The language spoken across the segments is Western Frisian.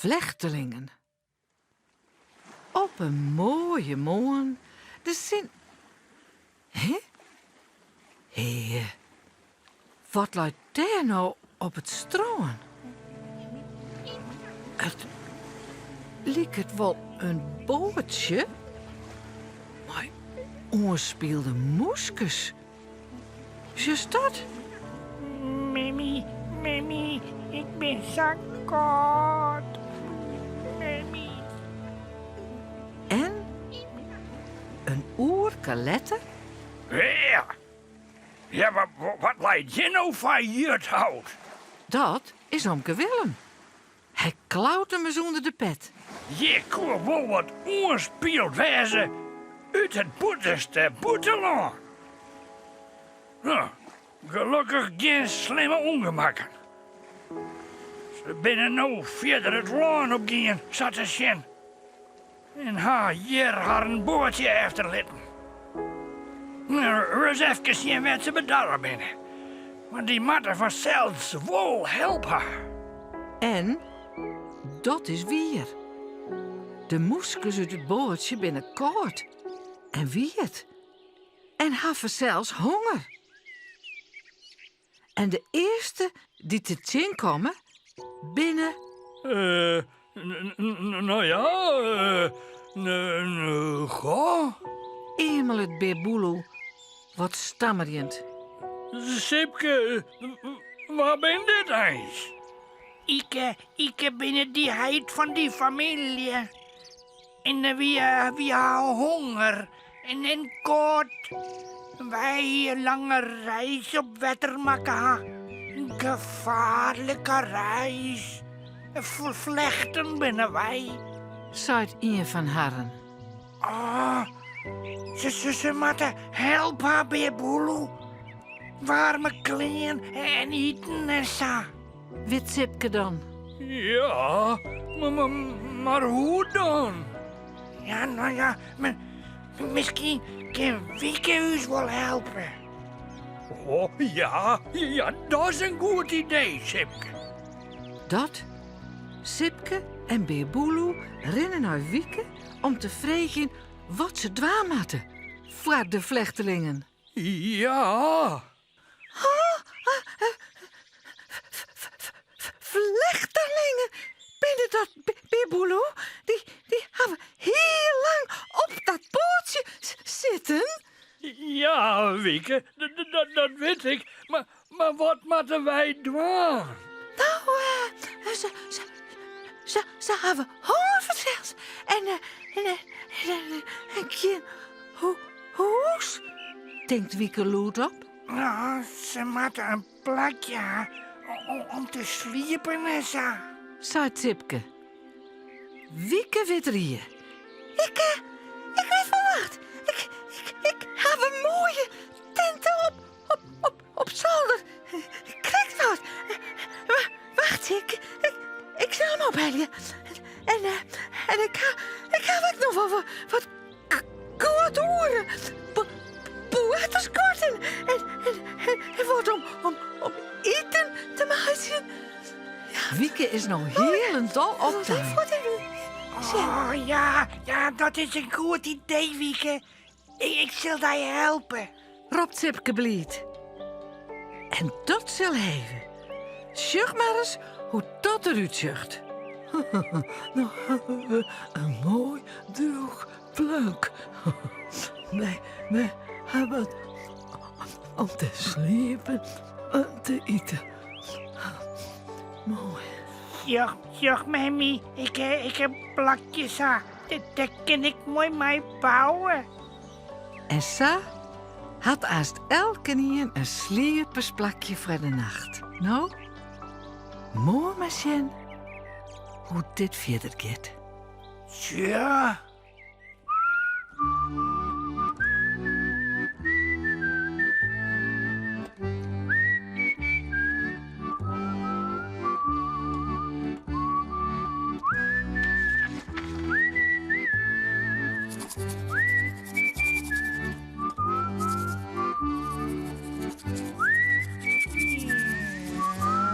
Flechtelingen. Op in moaie moarn, de sin. Hè? Hea, wat leit dêr no op it strân? It liket wol in boatsje mei oanspielde mûskes. Sjochst dat? Mimmy, mimmy, ik bin sa kâld. Mimmy. En in oerke letter. Ja, ja wat, wat leit hjir no foar juthout? Dat is omke Willem. Hy klaut him ris ûnder de pet. Hjir koe wol wat oanspield wêze út it bûtenste bûtenlân. No, gelokkich gjin slimme ûngemakken. Se binne no fierder it lân opgien, sa te sjen, en ha hjir harren boatsje efterlitten. Ris efkes sjen wêr't se bedarre binne, want dy moatte fansels wol help ha. En dat is wier. De mûskes út it boatsje binne kâld en wiet en ha fansels honger. En de earste dy't se tsjinkomme binne. No ja, goh. Eamelet Bear Boeloe wat stammerjend. Sipke, wa bin dit eins? Ike, ike binne dy heit fan dy famylje. En wy, wy ha honger en en kâld. Wy in lange reis op wetter makke ha. In gefaarlike reis. Flechten binne wy. Seit ien fan harren. Oh, se, se, se moatte help ha, Bear Boeloe. Waarme klean en iten en sa. Wit Sipke dan? Ja, mar hoe dan? Ja, no ja, miskien kin Wieke ús wol helpe. Oh ja, ja, dat is in goed idee, Sipke. Dat, Sipke en Bear Boeloe rinne nei Wieke om te freegjen wat se dwaan moatte foar de flechtelingen. Ja. Flechtelingen binne dat, Bear Boeloe. Dy, dy hawwe hiel lang op dat boatsje sitten. Ja, Wieke, dat wit ik. Mar, mar wat moatte wy dwaan? No, uh, se, se, se, se hawwe honger fansels. En, uh, en, uh, en, en gjin hûs, tinkt Wieke lûdop. No, se moatte in plakje ha om te sliepen en sa. Seit Sipke. Wieke wit rie. Ik, eh, ik wit wol wat. Ik, ik, ik haw in moaie tinte op, op, op, op solder. Krekt wat. Wacht, ik, ik, ik sil him ophelje. En, eh, en ik ha, ik haw ek noch wol wat Goed oere boartersguod en, en, en, en wat om, om, om iten te meitsjen. Wieke is no hielendal optein. Oh ja, ja, dat is in goed idee, Wieke. Ik, ik sil dy helpe. Ropt Sipke bliid. En dat sil heve. Sjoch mar ris hoe't dat derút sjocht. No hawwe we in moai droech plak. Wy, wy hawwe wat om te sliepen en te iten. Moai. Sjoch, sjoch, Memmy, ik, ik ha plakje sa. Dêr kin ik moai mei bouwe. En sa hat aanst elkenien in sliepersplakje foar de nacht. No, moarn mar sjen hoe't dit fierder giet. Tsja.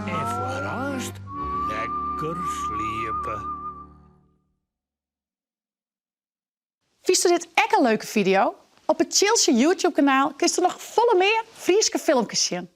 En foarearst lekker sliepe. Fynsto dit ek in leuke fideo? Op it Tsjiltsje YouTube-kanaal kinsto noch folle mear Fryske filmkes sjen.